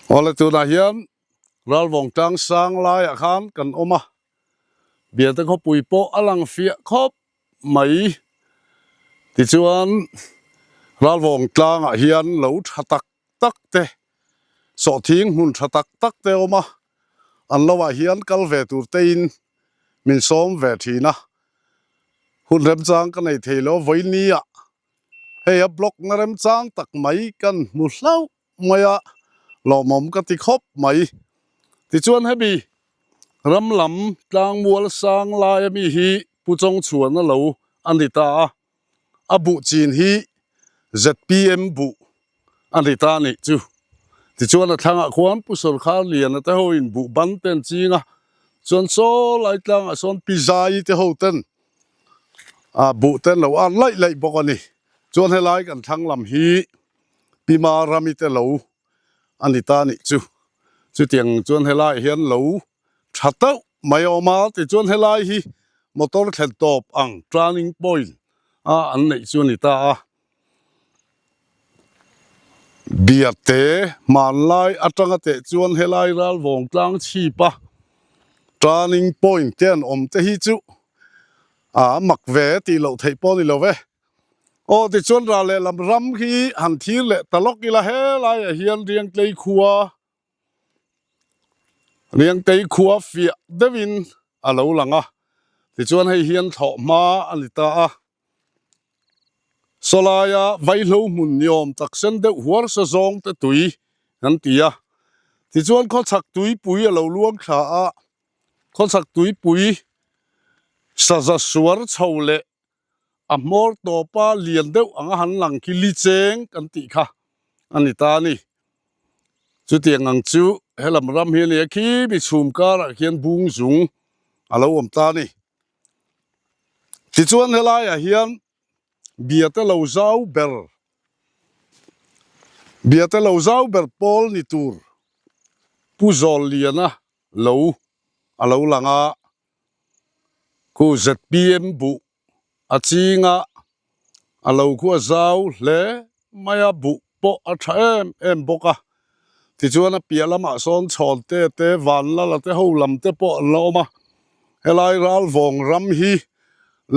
Awle tunah hian Ralvawng tlang sang laiah khan kan awm a, Biate khawpui pawh a lang fiah khawp mai. Tichuan Ralvawng tlangah hian lo tha tak tak te, sawhthing hmun tha tak tak te a awm a, an lovah hian kal ve tur tein min sawm ve thin a, hun remchang ka nei thei lo vawinia hei a block na remchang tak mai kan hmu hlauh mai a, lawmawm ka ti khawp mai. Tichuan hemi ram lam tlangmual sang laia mi hi Pu Chawngchhuana lo a ni ta a, a buh chin hi zpm buh a ni ta a nih chu. Tichuan a thlangah khuan Pu Sawrkhar Liana te hoin buh ban te an ching a, chuan saw lai tlangah sawn Pi Zaii te ho ten ah buh te an lo an laih laih bawk a ni. Chuan helai kan thlang lam hi Pi Marami te lo a ni ta a nih chu. Chutiang chuan helaiah hian lo tha teuh mai a awm a, tichuan helai hi motor thlen tawp ang turning point a an neih chu a ni ta a. Biate hmanlai atanga teh chuan helai Ralvawng tlang chhip a turning point te an awm te hi chu a mak ve tih loh theih pawh a ni lo ve. Aw tichuan ral lehlam ram hi han thir leh ta lawk ila helaiah hian Riangtlei khua Riangtei khua fiah deuhin a lo lang a, tichuan hei hian thlawh hma a ni ta a. Sawlaia vaihlo hmun ni awm tak sen deuh huar sa zawng te tui an ti a, tichuan khawchhak tuipui a lo luang thla a, khawchhak tuipui saza suar chho leh a hmawr tawpa lian deuh anga han lang khi li cheng kan tih kha a ni ta a ni. Chutiang ang chu helam ram hi a ni a, khi mi chhum karah khian bung zung a lo awm ta a ni. Tichuan helaiah hian biate lo zau ber biate lo zau ber pawl ni tur Pu Zawlliana lo a lo lang a. Khu zpm buh a ching a, a lo khu a zau hle mai a, buh pawh a tha em em bawk a. Tichuan a piah lamah sawn chhawn te te, vanlala te ho lam te pawh an la awm a. Helai Ralvawng ram hi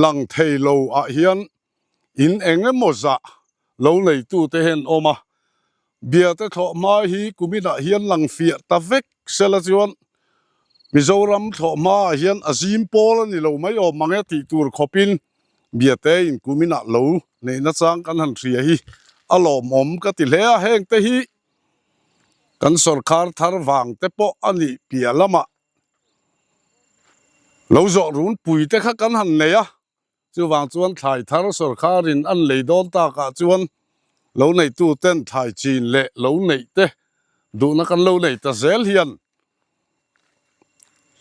lang thei lo ah hian in eng emaw zah lo neitute hian awm a. Biate thlawh hma hi kuminah hian lang fiah ta vek sela chuan Mizoram thlawh hmaah hian a zim pawl a ni lo mai awm mang e tih tur khawpin Biate in kuminah lo neihna chang kan han hria hi a lawmawm ka ti hle a. Hengte hi kan sawrkar thar vang te pawh a nih piah lamah lo zawh runpui te kha kan han nei a. Chuvang chuan thlai thar sawrkharin an lei dawn takah chuan lo neituten thlai chin leh lo neih te duhna kan lo nei ta zel hian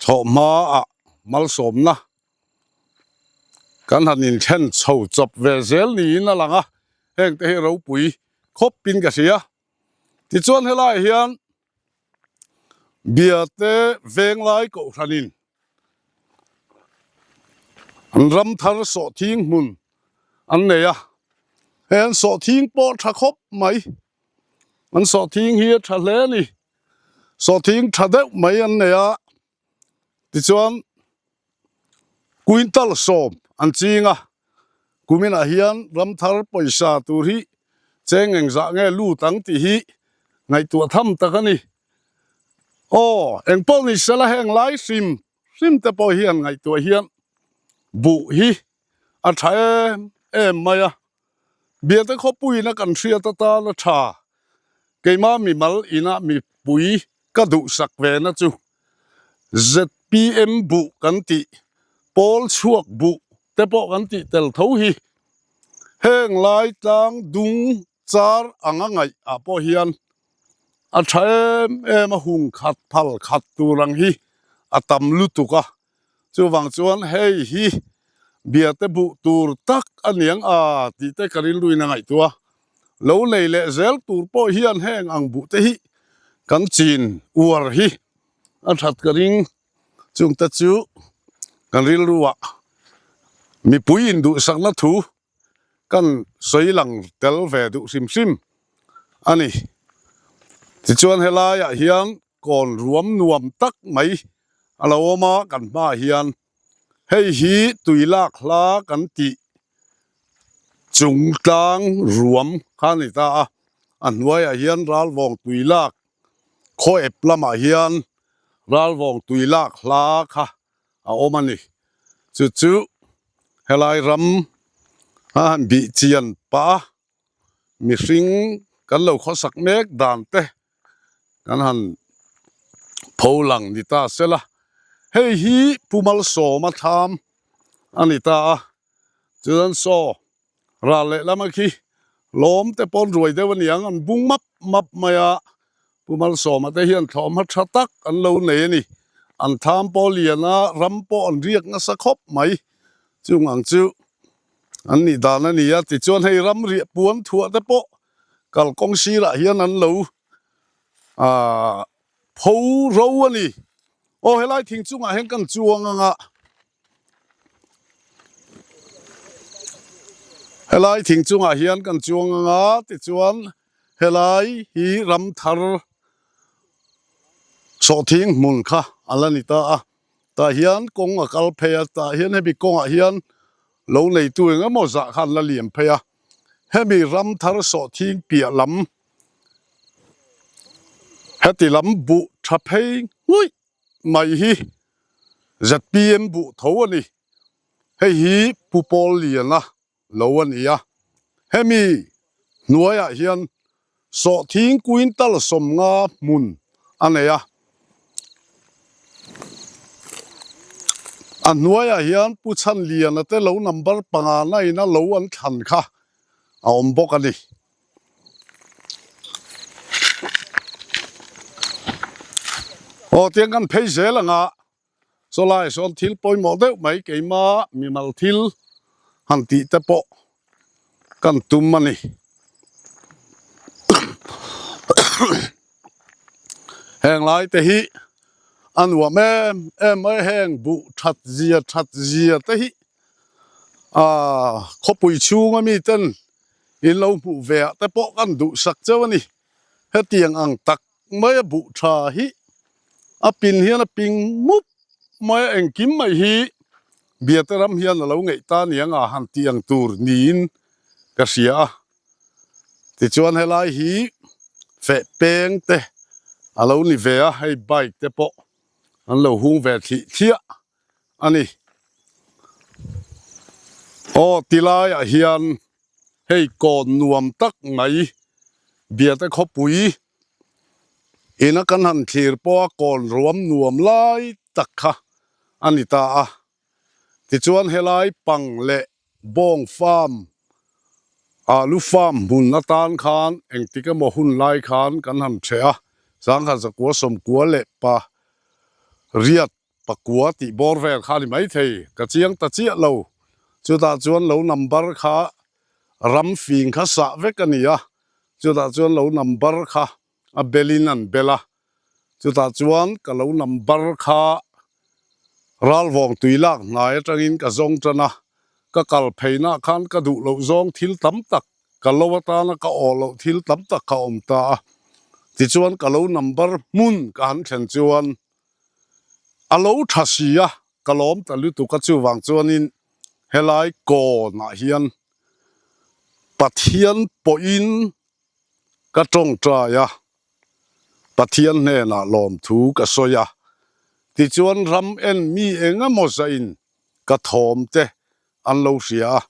chhawhhmaah malsawmna kan han inthlen chho chawp ve zel niin a lang a, hengte hi ropui khawpin ka hria. Tichuan helaiah hian Biate Venglai Kohhranin an ram thar sawhthing hmun an nei a, hei an sawhthing pawh tha khawp mai, an sawhthing hi a tha hle a ni, sawhthing tha deuh mai an nei a, tichuan quintal sawm an ching a, kuminah hian ram thar pawisa tur hi cheng engzah nge lut ang tih hi ngaihtuah tham tak a ni. Aw, engpawh ni sela heng lai hrim hrim te pawh hian ngaihtuah hian buh hi a tha em em mai a, Biate khawpuiin a kan hriat atan a tha, keimah mimal inah mipui ka duhsak ve na chu zpm buh kan tih, pawl chhuak buh te pawh kan tih tel tho hi heng lai tlang dung char anga ngaih ah pawh hian a tha em em a, hung khat phal khat tur ang hi a tam lutuk a, chuvang chuan hei hi biate buh tur tak a niang a tih te ka rilruin a ngaihtuah a, lo nei leh zel tur pawh hian heng ang buh te hi kan chin uar hi a that ka ring. Chungte chu kan rilruah mipui induhsakna thu kan sawi lang tel ve duh hrim hrim a ni. Tichuan helaiah hian kawn ruam nuam tak mai a lo awm a kan hmaah hian hei hi tui lak hla kan tih chung tlang ruam kha a ni ta a, a hnuaiah hian ralvawng tui lak khaw ep lamah hian ralvawng tui lak hla kha a awm a ni. Chu chu helai ram a han bih chian pah a, mihring kan lo khawsak mek dan te kan han pho lang ni ta sela. Hei hi Pu Malsawma thlam a ni ta a, chuan saw Ral lehlam a khi lawm te pawn ruai deuh a niang an bung map map mai a, Pu Malsawma te hian thlawhhma tha tak an lo nei a ni. An tham pawh lian a, ram pawh an riak nasa khawp mai. Chung ang chu an nih dan a ni a, tichuan hei ram riah puan thuah te pawh kalkawng sirah hian an lo aah pho ro a ni. Aw helai thing chungah hian kan chuang ang a. Helai thing chungah hian kan chuang ang a tichuan helai hi ram thar sawhthing hmun kha a la ni ta a tah hian kawng a kal phei a tah hian hemi kawngah hian lo neitu eng emaw zah khan la liam phei a hemi ram thar sawhthing piah lam heti lam buh tha phei ngawih mai hi zpm buh tho a ni. Hei hi Pu Paul Liana lo a ni a, hemi hnuaiah hian sawhthing quintal 50 hmun a nei a. A hnuaiah hian Pu Chhan Liana te lo number panga nain a lo an thlan kha a awm bawk a ni. Aw tiang kan phei zel ang a, chawlai sawn thil pawimawh deuh mai keima mimal thil han tih te pawh kan tum a ni. Heng lai te hi a nuam em em mai heng buh that zia that zia te hi ah khawpui chhunga mi ten In lo hmuh ve ah te pawh kan duhsak cheu a ni. Hetiang ang tak mai a buh tha hi a pin hian a ping mup mai a, engkim mai hi Biate ram hian a lo ngeih ta aniang a han tih ang tur niin ka hria a. Tichuan helai hi feh peng te a lo ni ve a, hei bike te pawh an lo hung ve thlih thliah a ni. Aw ti laiah hian hei kawn nuam tak mai Biate khawpui ina kan han thlir pawha kawn ruam nuam lai tak kha a ni ta a. Tichuan helai pang leh bawng farm, alu farm hmun atan khan engtik emaw hun lai khan kan han ṭheh a, sangha zakua sawmkua leh pa riat Pakua tih bawr vel kha a ni maithei, ka chiang ta chiah lo. Chutah chuan lo number kha ram fing kha sah vek a ni a, chutah chuan lo number kha a belin an bel a, chutah chuan ka lo number kha ralvawng tui lak hnai atangin ka zawng tan a, ka kal pheinah khan ka duh loh zawng thil tam tak ka lo atana ka awh loh thil tam tak kha a awm ta a, tichuan ka lo number hmun ka han thlen chuan A lo tha si a, ka lawm ta lutuk a, chuvang chuanin helai kawnah hian Pathian pawhin ka tawngtai a, Pathian hnenah lawmthu ka sawi a, tichuan ram en mi eng emaw zahin ka thawm te an lo hria a,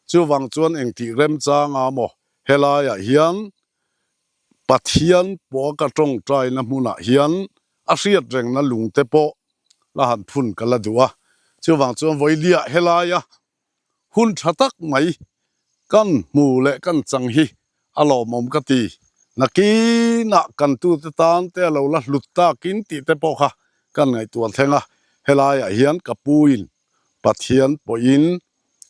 chuvang chuan engtih remchanga maw helaiah hian Pathian pawh ka tawngtaina hmunah hian a hriat rengna lungte pawh la han phun ka la duh a, chuvang chuan Vawilia helaia hun tha tak mai kan hmu leh kan chang hi a lawmawm ka ti. Nakinah kan tute tan te a lo la hlut takin tih te pawh kha kan ngaihtuah thleng a, helaiah hian ka puin Pathian pawhin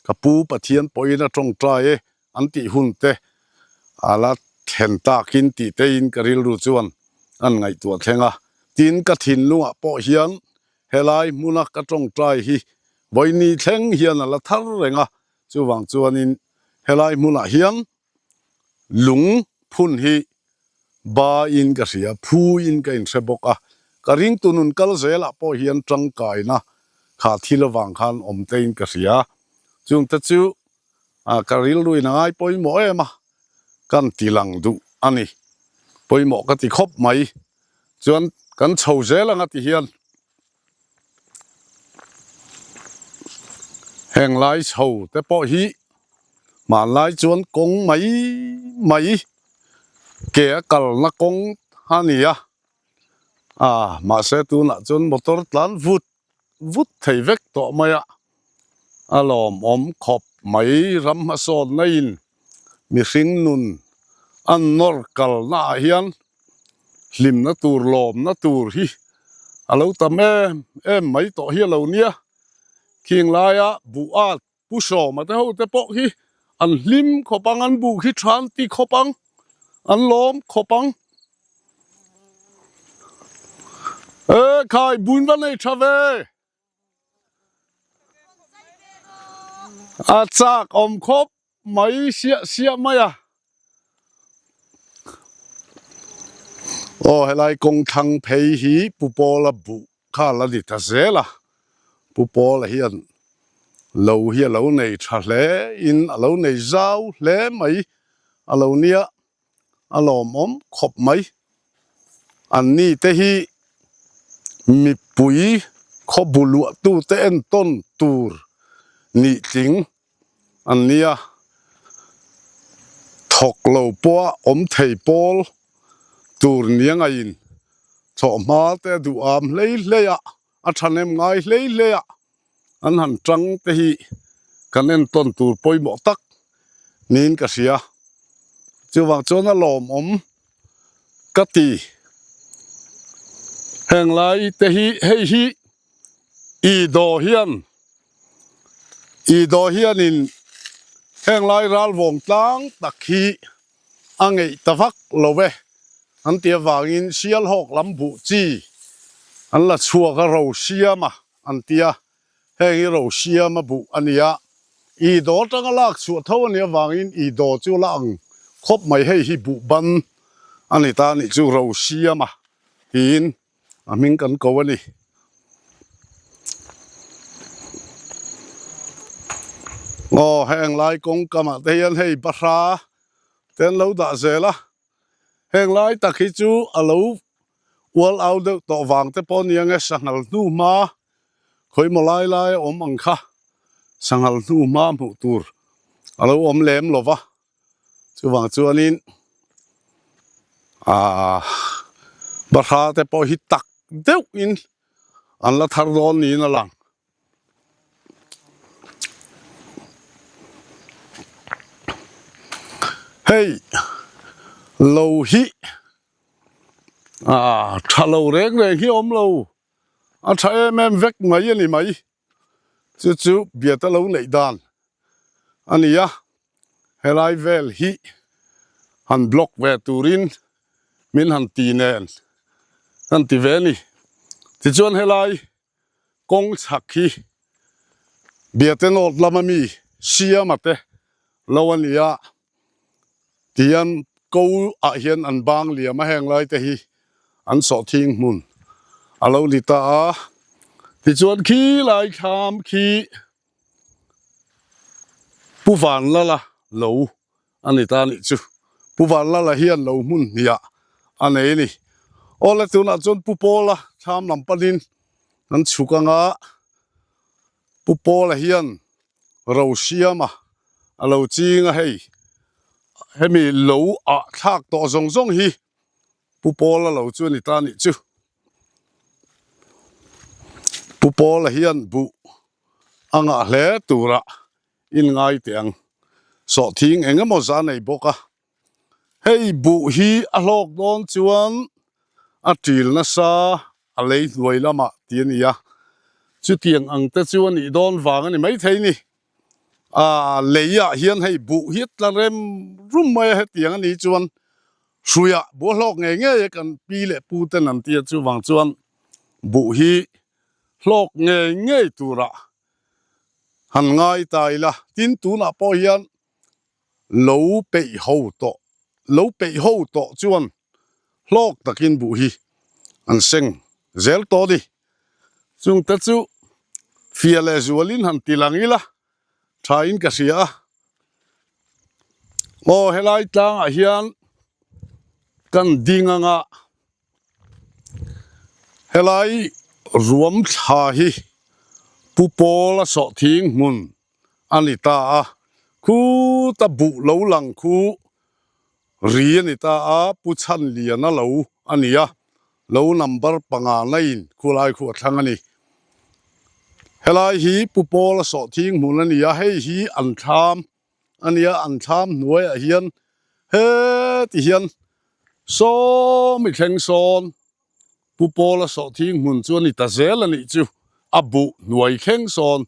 ka pu Pathian pawhin a tawngtai e an tih hun te a la thlen takin tih teiin ka rilru chuan an ngaihtuah thleng a. Tin, ka thinlungah pawh hian helai hmuna ka tawngtai hi vawiini thleng hian a la thar reng a, chuvang chuanin helai hmunah hian lung phun hi. Ba in ka hria, phu in ka inhre bawk a, ka ringtu nun kal zelah pawh hian tangkaina kha thil avang khan awm te in ka hria. Chungte chu ka rilruin a ngai pawimawh em a, kan ti lang duh a ni. Pawimawh ka ti khawp mai. Chuan kan chho zel anga ti hian heng lai chho te pawh hi hmanlai chuan kawng mai mai ke a kalna kawng a ni a, ah mahse tunah chuan motor tlan vut vut thei vek tawh mai a, a lawmawm khawp mai ram hmasawnna in mihring nun an nawr kalna ah hian hlimna tur lawmna tur hi a lo tam em em mai tawh hi a lo nia khing laia buh at Pu Sawma te ho te pawh hi an hlim khawp ang, an buh khi tha an ti khawp ang, an lawm khawp ang. E khai bun va nei tha ve. A chak awm khawp mai siah siah mai a. Aw helai kawng thlang phei hi Pu Pawla buh kha la ni ta zel a, Pu Pawla hian lo hi a lo nei tha hle in a lo nei zau hle mai a lo nia a lawmawm khawp mai. An ni te hi mipui khaw bu luahtute entawn tur nih tling an nia, thawk lo pawha awm thei pawl tur nia ngaiin chawhma te a duh am hlei hlei a, a thahnem ngai hlei hlei a, an han tang te hi kan entawn tur pawimawh tak niin ka hria. Chuvang chuan a lawmawm ka ti. Heng lai te hi hei hi i daw hian I daw hianin heng lai ral vawng tlang tak hi a ngeih ta vak lo e an ti avangin Sialhawk lam buh chi an la chhuak a ro siam a an ti a, heng hi ro siam a buh a ni a, I daw atanga lak chhuah tho a nih avangin I daw chu la ang khawp mai hei hi buh ban a ni ta a nih chu ro siam a tiin. A hming kan ko a ni. Aw heng lai kawng kamah te hian hei bahra te an lo dah zel a, heng lai tak hi chu a lo ual au deuh tawh vang te pawh nia nge sanghal hnu hma khawimaw lai lai a awm ang kha sanghal hnu hma hmuh tur a lo awm lem lo va. Chuvang chuanin aaa bahra te pawh hi tak deuhin an la thar dawn niin a lang. Hei lo hi aaa tha lo reng reng hi a awm lo, a tha em em vek mai a ni mai. Chu chu biate lo neih dan a ni a, helai vel hi han block ve turin min han ti nen kan ti ve a ni. Tichuan helai kawng chhak hi biate nawt lama mi siama te lo a ni a. Tihian ko ah hian an bang liam a heng lai te hi an sawhthing hmun a lo ni ta a tichuan khi lai thlam khi Pu Vanlala lo a ni ta a nih chu Pu Vanlala hian lo hmun hniah a nei a ni awle tunah chuan Pu Pawla thlam lam panin an chhuk anga Pu Pawla hian ro siam a, a lo ching a hei hemi lo ah thlak tawh zawng zawng hi Pu Pawla lo chu a ni ta a nih chu. Pu Pawla hian buh a ngah hle turah in ngai teh ang. Sawhthing eng emaw za nei bawk a, hei buh hi a hlawk dawn chuan a ṭil nasa a lei hnuai lamah ti a ni a, chutiang ang te chu a nih dawn vang a ni maithei ni. Aaa lei ah hian hei buh hi a tla rem rum mai a hetiang a nih chuan hruiah buh a hlawk ngei ngei a kan pi leh pu ten an ti a chuvang chuan buh hi hlawk ngei ngei turah han ngai ta ila tin tunah pawh hian lo peih ho tawh lo peih ho tawh chuan. Hlawk takin buh hi an seng zel tawh a ni. Chungte chu fia leh zualin han ti lang ila thain ka hria a. Aw helai tlangah hian kan ding anga helai ruam thla hi Pu Pawla sawhthing hmun a ni ta a, khuta buh lo lang khu ri a ni ta a, Pu Chhanliana lo a ni a, lo number panga naiin khulai khu a thlang a ni. Helai hi Pu Pawla sawhthing hmun a ni a, hei hi an thlam a ni a, an thlam hnuaiah hian heti hian sawmi thleng sawn Pu Pawla sawhthing hmun chu a ni ta zel a nih chu, a buh hnuai thleng sawn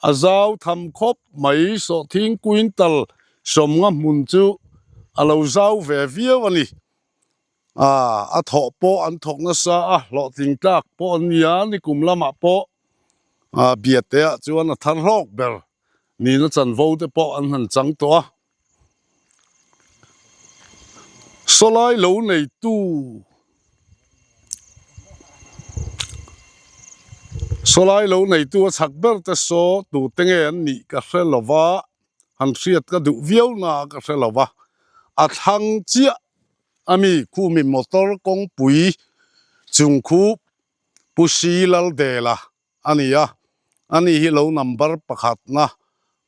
a zau tham khawp mai sawhthing quintal sawmnga hmun chu a lo zau ve viau a ni. Aa, a thawh pawh an thawk nasa a, hlawhtling tlak pawh an nia, nikum lamah pawh aa biateah chuan a thar hlawk ber nihna chanvo te pawh an han chang tawh a. Sawlai lo neitu Sawlai lo neitu a chhak ber te saw tute nge an nih ka hre lo va, han hriat ka duh viau na a ka hre lo va, a thlang chiah a mi khumi motor kawngpui chung khu Pu Silaldela a ni a, ani hi lo number pakhatna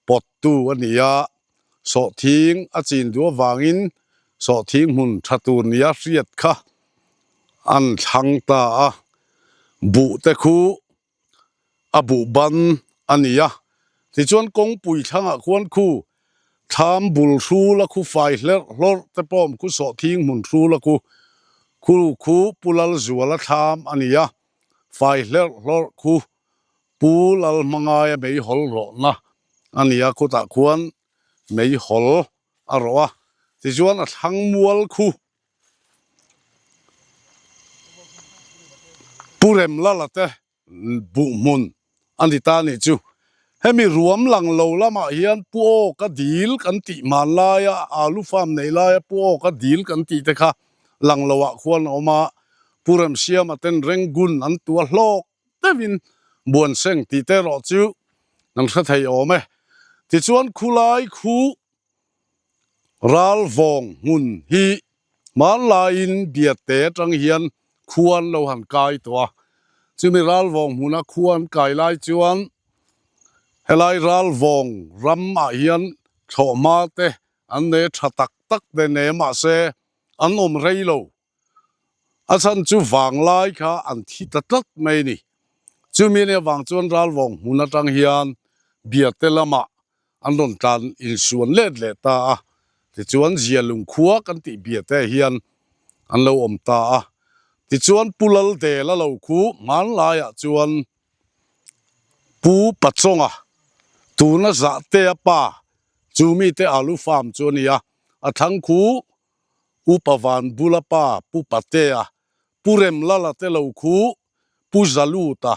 pawttu a ni a, sawhthing a chin duh avangin sawhthing hmun tha tur nia hriat kha an thlang ta a, buh te khu a buh ban a ni a, tichuan kawngpui thlangah khuan khu thlam bul hrul a khu fai hlerh hlawrh te pawh khu sawhthing hmun hrul a khu khu khu Pu Lalzuala thlam a ni a. Fai hlerh hlawrh khu Pu Lalhmangaia meihawl rawhna a ni a, khutah khuan meihawl a rawh a, tichuan a thlang mual khu Pu Remlala te buh hmun a ni ta nih chu. Hemi ruam lang lo lamah hian Pu Awka dil kan tih hmanlaia alu farm nei laia Pu Awka dil kan tih te kha lang loah khuan a awm a, Pu Remsiama ten Rangoon an tua hlawk deuhin Buanseng tih te erawh chu kan hre thei awm e. Tichuan khulai khu Ralvawng hmun hi hmanlaiin Biate atang hian khua an lo han kai tawh a, chumi Ralvawng hmuna khua an kai lai chuan helai Ralvawng ramah hian thlawhhma te an nei tha tak tak te nei mahse an awm rei lo. A chhan chu vanglai kha an thi ta tlat mai a ni. Chumi nia vang chuan Ralvawng hmun atang hian Biate lamah an rawn tlan insuan let leh ta a, tichuan Zialung khua kan tih Biate hian an lo awm ta a. Tichuan Pu Laldela lo khu hmanlaiah chuan Pu Pachawnga tuna Zahtea pa chu mite alu farm chu a ni a, a thlang khu Upa Van Bula pa Pu Patea, Pu Remlala te lo khu Pu Zaluta,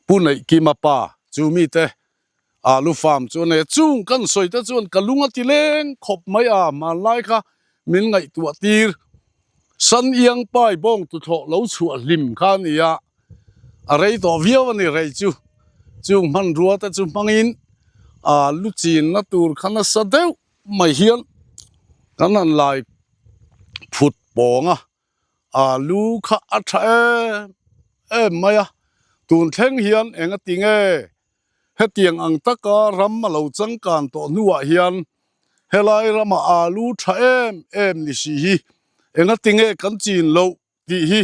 Pu Neihkima pa chu mite alu farm chu a nei a, chung kan sawi te chuan ka lung a ti leng khawp mai a, hmanlai kha min ngaihtuah tir. San Iang Pai bawng tuthlawh lo chhuah hlim kha a ni a, a rei tawh viau a ni rei chu. Chung hmanrua te chu hmangin alu chinna tur kha nasa deuh mai hian kan han lai phut pawng a, alu kha a tha em em mai a, tun thleng hian engati nge hetiang ang taka ram a lo changkan tawh hnuah hian helai ramah alu tha em em ni si hi engati nge kan chin loh tih hi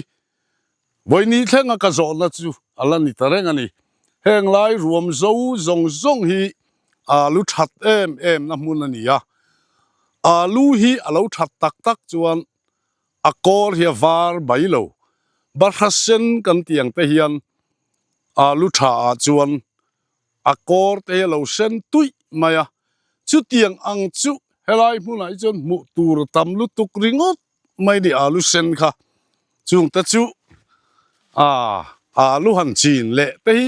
vawiini thlenga ka zawhna chu a la ni ta reng a ni. Heng lai ruam zo zawng zawng hi alu that em em na hmun a ni a, alu hi a lo that tak tak chuan a kawr hi a var mai lo, bahra sen kan tih ang te hian alu tha ah chuan a kawr te hi a lo sen tuih mai a, chutiang ang chu helai hmunah hi chuan hmuh tur a tam lutuk ringawt mai ni alu sen kha chung te chu ah alu han chin leh te hi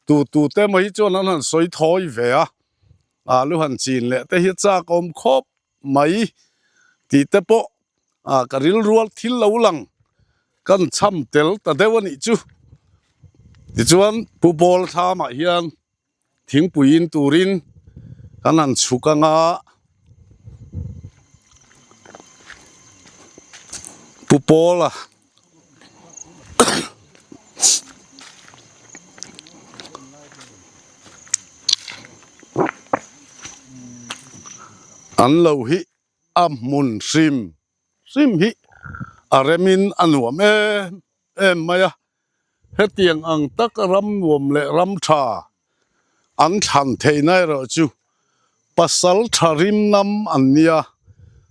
tu tu te emaw hi chuan an han sawi thawi ve a alu han chin leh te hi a chak awm khawp mai tih te pawh. Ah ka rilrual thil lo lang kan cham tel ta deuh a nih chu. Tichuan Pu Pawl thlamah hian thingpui in turin kan han chhuk anga Pu Pawla an lo hi a hmun hrim hrim hi a remin a nuam em em mai a, hetiang ang tak ram nuam leh ram tha an thlan theihna erawh chu pasal tha rim nam an nia,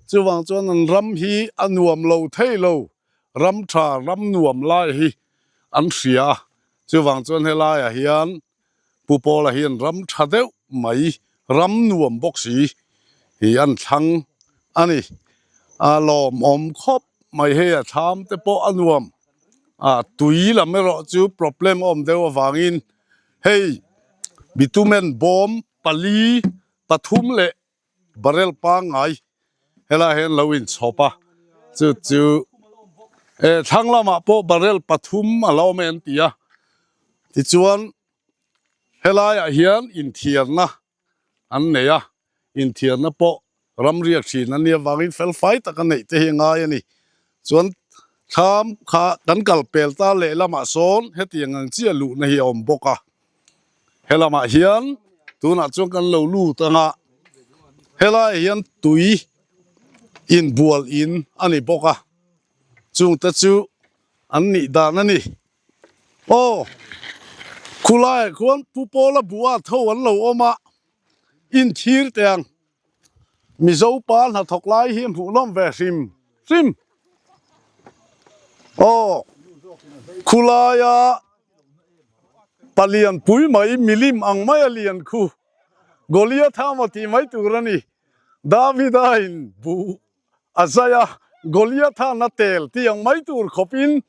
chuvang chuan an ram hi a nuam lo thei lo, ram tha ram nuam lai hi an hria a, chuvang chuan helaiah hian Pu Pawla hian ram tha deuh mai, ram nuam bawk si hi an thlang a ni. A lawmawm khawp mai hei a thlam te pawh a nuam. A tui lam erawh chu problem a awm deuh avangin hei bitumen bawm pali pathum leh barrel pangngai helaiah hian lo inchhawp a chu chu eh thlang lamah pawh barrel pathum a la awm e an ti a tichuan helaiah hian inthiarna an nei a inthiarna pawh ramriak thin a nia vangin fel fai tak a neih te hi a ngai a ni chuan thlam kha kan kal pel ta lehlamah sawn hetiang ang chiah luhna hi a awm bawk a. He lamah hian tunah chuan kan lo lut ang a, helaiah hian tui inbual in a ni bawk a, chungte chu an nih dan a ni. Aw, khulaiah khuan Pu Pawla buh at ho an lo awm a, inthir teh ang. Mizo pa hnathawk lai hi hmuhnawm ve hrim hrim. Aw, khulaia palian pui mai milim ang mai a lian khu Goliatha maw tih mai tur a ni. Davida in buh a zai a, Goliatha na tel tih ang mai tur khawpin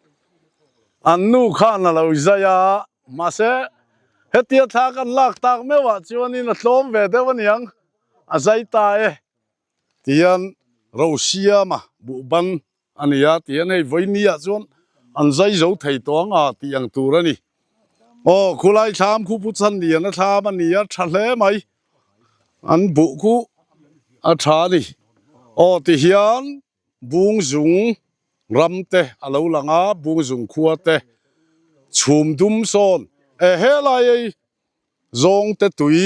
an nu khan a lo zai a, mahse hetia thla kan lak tak meuhah chuanin a tlawm ve deuh aniang. A zai ta e tihian Rosiama buhban a ni a tihian hei vawinia chuan an zai zo thei tawh ang a tih ang tur a ni. Aw khulai thlam khu Pu Chhanliana thlam a ni a tha hle mai an buh khu a tha a ni. Aw tihian Bungzung ram te a lo lang a Bungzung khua te chhum dum sawn e helai ei Zawngte tui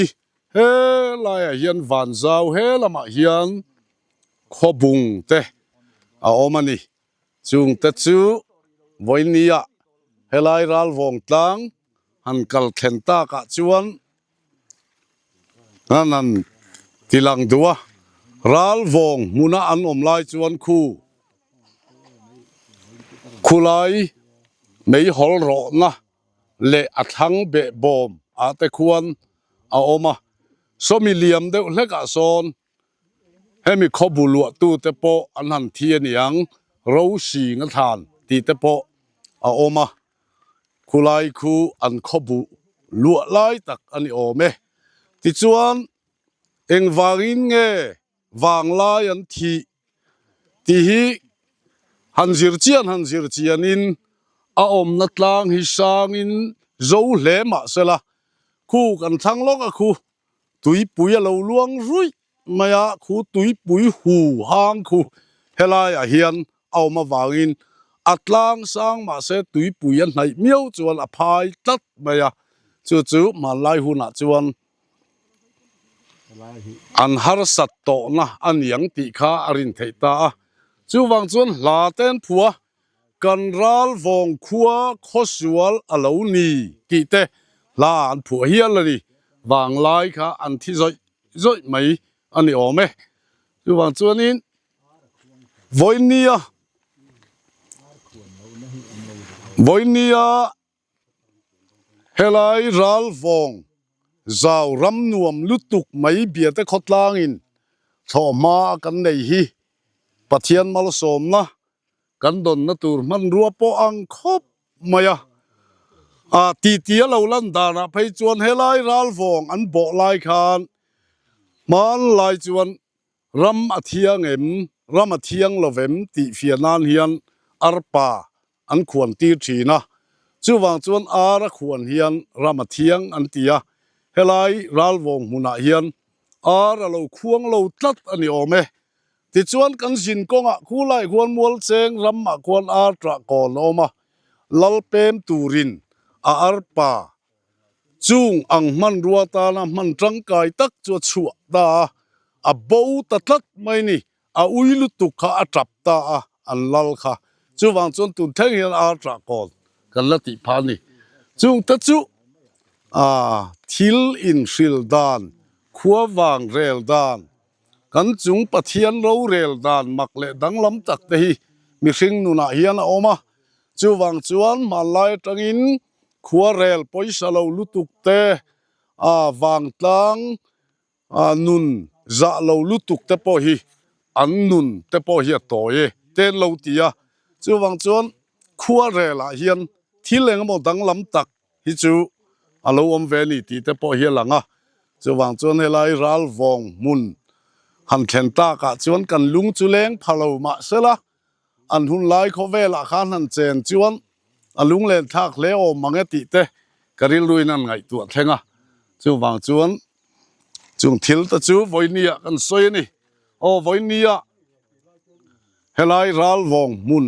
helaiah hian vanzau he lamah hian khawbung te a awm a ni. Chungte chu vawinia helai ralvawng tlang han kal thlen takah chuan an han ti lang duh a. Ralvawng hmuna an awm lai chuan khu khulai meihawl rawhna leh a thlang beh bawm ah te khuan a awm a, sawmi liam deuh hlek ah sawn hemi khawbu luah tu te pawh an han thi a niang, Rosing a thlan tih te pawh a awm a, khulai khu an khawbu luah lai tak a ni awm e. Tichuan engvangin nge vanglai an thih tih hi han zir chian han zir chianin a awmna tlang hi sangin zo hle mah sela khu kan thlang lawk a khu tuipui a lo luang ruih mai a khu tuipui hu hang khu helaiah hian a awm avangin a tlang sang mahse tuipui a hnaih miau chuan a phai tlat mai a chu chu hmanlai hunah chuan An harsat tawhna a niang tih kha a rin theih ta a. Chuvang chuan hla te an phua, Kan ral vawng khua khawsual a lo ni tih te hla an phuah hial a ni. Vanglai kha an thi zawih zawih mai a ni awm e. Chuvang chuanin vawinia vawinia Helai ralvawng zau ram nuam lutuk mai biate khawtlangin thlawhhma a kan nei hi Pathian malsawmna kan dawnna tur hmanrua pawh ang khawp mai a. A titi a lo lan danah phei chuan helai ralvawng an bawh lai khan hmanlai chuan ram a thiang em? ram a thiang lo vem tih fiah nan hian arpa an khuan tir thin a, chuvang chuan ar a khuan hian ram a thiang an ti a, helai ralvawng hmunah hian ar a lo khuang lo tlat a ni awm e. Tichuan kan zin kawngah khulai khuan mualcheng ramah khuan ar ṭah kawn a awm a, lal pem turin a arpa Chung ang hmanrua tana hman tangkai tak chu a chhuah ta a, a bo ta tlat mai ni. A ui lutuk kha a tap ta a, an lal kha. Chuvang chuan tun thleng hian ar tah kawn kan la tih phah a ni. Chungte chu thil inhril dan, khua vang rel dan, kan chung Pathian rorel dan mak leh danglam tak te hi mihring nunah hian a awm a. Chuvang chuan hmanlai atangin Khuarel pawisa lo lutuk te, a vangtlang nun zah lo lutuk te pawh hi an nun te pawh hi a tawi e te an lo ti a. Chuvang chuan khuarel ah hian thil engemaw danglam tak hi chu a lo awm ve a ni tih te pawh hi a lang a. Chuvang chuan helai ralvawng hmun han thlen tak ah chuan kan lung chu leng pha lo mahsela An hun lai khawvelah khan han chen chuan a lunglen thlak hle awm mang e tih te ka rilruin an ngaihtuah thleng a, chuvang chuan chung thil te chu vawinia kan sawi a ni. Aw vawinia helai ralvawng hmun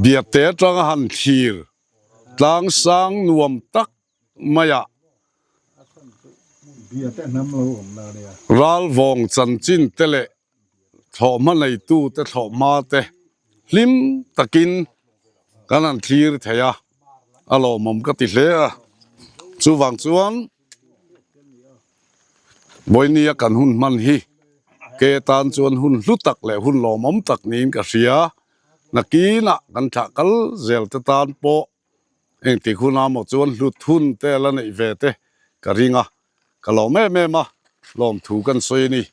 biate atanga han thlir tlangsang nuam tak maiah ralvawng chanchin te leh thlawhhma neitute thlawhhma te hlim takin kan han thlir thei a, a lawmawm ka ti hle a. Chuvang chuan Vawinia kan hun hman hi ke tan chuan hun hlu tak leh hun lawmawm tak niin ka hria. Nakinah kan thlah kal zel te tan pawh Engtik hunah maw chuan hlut hun te la neih ve te ka ring a, ka lawm em em a, lawmthu kan sawi a ni.